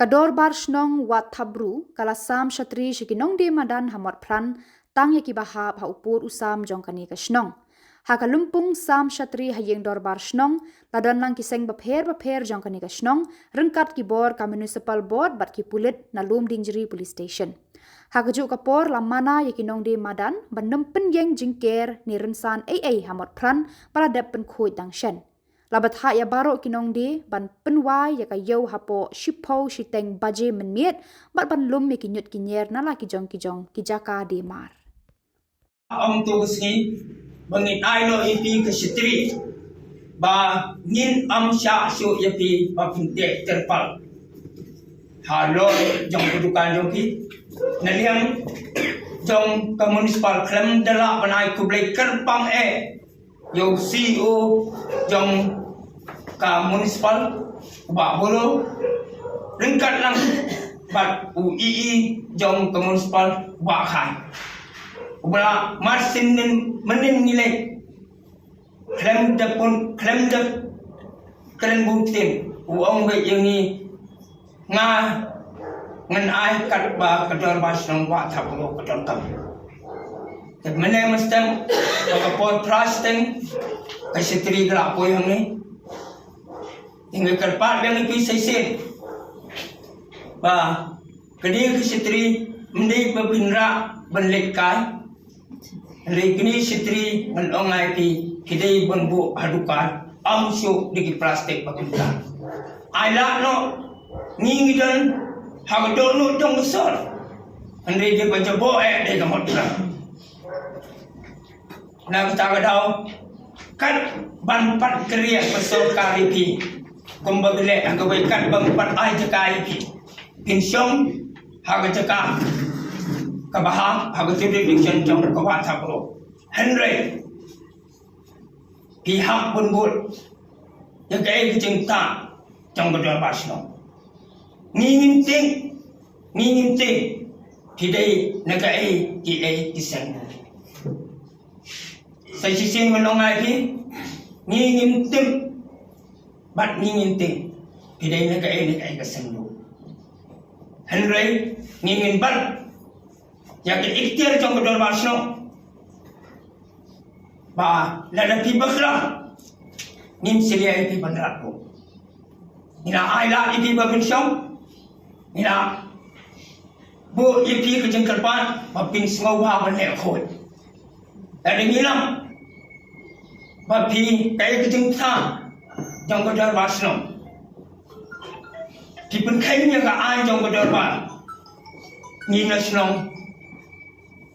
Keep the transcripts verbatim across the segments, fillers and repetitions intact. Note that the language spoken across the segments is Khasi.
Ka Dorbar Shnong Wad Thapbru ka la sam shatri sha ki nongdie madan ha Motphran tang ïa kiba hap ha u pud u sam jong kane ka shnong. Ha ka lympung sam shatri ha ïing Dorbar Shnong la don lang ki seng bapher bapher jong kane ka shnong, ryngkat ki bor ka Municipal Board bad ki pulit na Lumdiengjri Police Station. Ha kajuh ka por la mana ïa ki nongdie madan ban nym pynïeng jingker ne rynsan ei ei ha Motphran ba la dep pynkhuid dang shen. La bthah ïa baroh ki nongdie ban pynwai ïa ka ïew hapoh shiphew shiteng baje mynmiet bad ban lum ïa ki ñiut ki ñier na la ki jong ki jong ki jaka die mar. Ong to ka sngi ba ngin ai noh ïa phi ka shatri ba ngin ym shah shuh ïa phi ba phin teh terpal halor jong ka dukan jong phi. Na liang jong ka municipal khlem da lah ban ai khublei kyrpang eh ïa u C E O jong ka municipal, u Bah Bolo, ryngkat lang bad u E E jong ka municipal, u Bah Khai. U Bah Martin Nin Menin Ngilei, khlem da pun, khlem da kren bun ktien, u ong beit ïa ngi, nga ngan ai katba ka Dorbar Shnong Wad Thapbru ka donkam. Te mynne mynstep, ha ka por phra shiteng, ka shatri ka la poi hangne. Te nga kyrpad biang ïa phi sa shisien ba kane ka shatri ym dei ba phin rah ban leit kai. Hynrei kine ki shatri ngan ong ïa phi, ki dei ban buh ha dukan, ym shuh da ki plastik ba pynthang. Ai lad noh, ngi ngi don ha ka dohnud jong ka sor. Hynrei dei ba jaboh eh dei ka Motphran. Na kata ka daw, kat ban pat kyrïa ka sorkar ïa phi, kumba ki leh ha kawei, kat ban pat ai jaka ïa phi, phin shong ha ka jaka kaba hap ha ka jurisdiction jong ka Wad Thapbru. Hynrei phi hap ban bud ïa kaei ka jingtah jong ka Dorbar Shnong. Ngi ngim tieng, ngi ngim tieng phi dei na kaei kaei ki seng. Sa shisien ngan ong ïa phi, ngi ngim tip bad ngi ngim tieng phi dei na kaei na kaei ka seng. Hynrei ngi ngin bat ïa ka ikhtiar jong ka Dorbar Shnong ba lada phi bakla, ngim shyllia ïa phi ban rat buh. Ngi la ai lad ïa phi ba phin shong, ngi la buh ïa phi ka jingkyrpad ba phin sngewbha ban leh khuid. Lada ngi lam ba phi, kaei ka jingtah jong ka Dorbar Shnong, phi pynkheiñ ïa ka aiñ jong ka Dorbar, ngi na shnong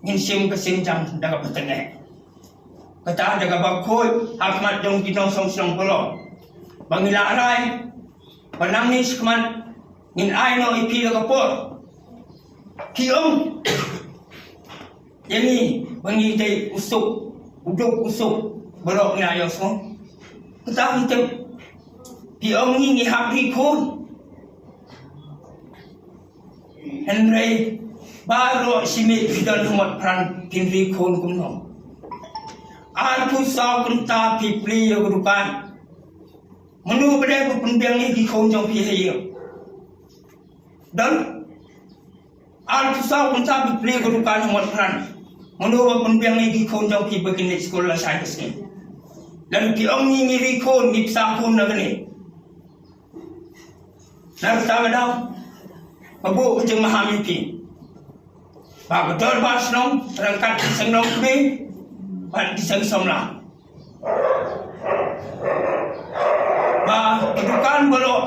ngin shim ka sienjam da kaba tyngeh. Kata da kaba khuid ha khmat jong ki nongshong shnong baroh ba ngi la rai ba nangne shakhmat ngin ai noh ïa phi da ka por. Phi ong ïa ngi ba ngi dei u suk, u duk u suk baroh ngi la ïohsngew. Kata ngi tip, phi ong ngi ngi hap ri khun. Hynrei baroh shi miet phi don ha Motphran phin ri khun kumno? Arphew saw kynta phi plie ïa ka dukan. Mano ba dei ba pynbiang ïa ki khun jong phi ha ïing? Don? Arphew saw kynta phi plie ïa ka dukan ha Motphran. Mano ba pynbiang ïa ki khun jong phi ba kin leit skul lashai ka sngi? Lada phi ong ngi ngi ri khun, ngi pynshah khun na kane. Na kata ka daw, nga buh ka jingmaham ïa phi ba ka Dorbar Shnong ryngkat ki seng nongkmie bad ki seng samla, ba ka dukan baroh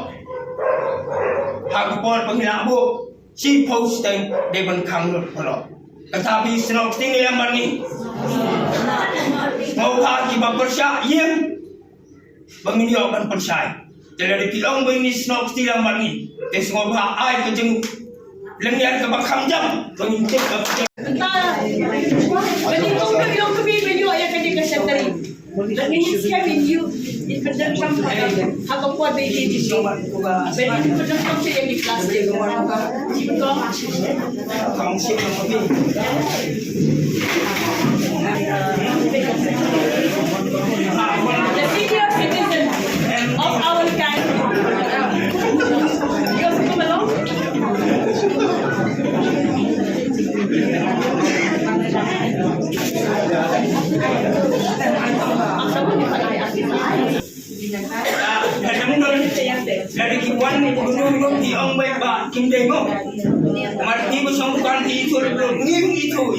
ha ka por ba ngi la buh shiphew shiteng dei ban khang lut baroh. Kata phi snoh kti ngi em bad ngi? Sngewbha kiba pyrshah ïeng ba ngin ïoh ban pynshai. Te lada phi ong ba ngin snoh kti lang bad ngi, te sngewbha ai ka jinglynñiar kaba kham jam ba ngin tip ba ka jing. Mynta ba ngin ong ka ïong ka bi ba ïoh ïa ka dei ka shatri. Ba ngin skhem in ïoh in pyndonkam ha ka por ba ïa ka dei. Ba ngin pyndonkam sha ïa ki plastik. Ji ba kong. The senior citizen of our country. You also come along. Kim dei mo. Mar ni mo song kan i thul bro ni i thul.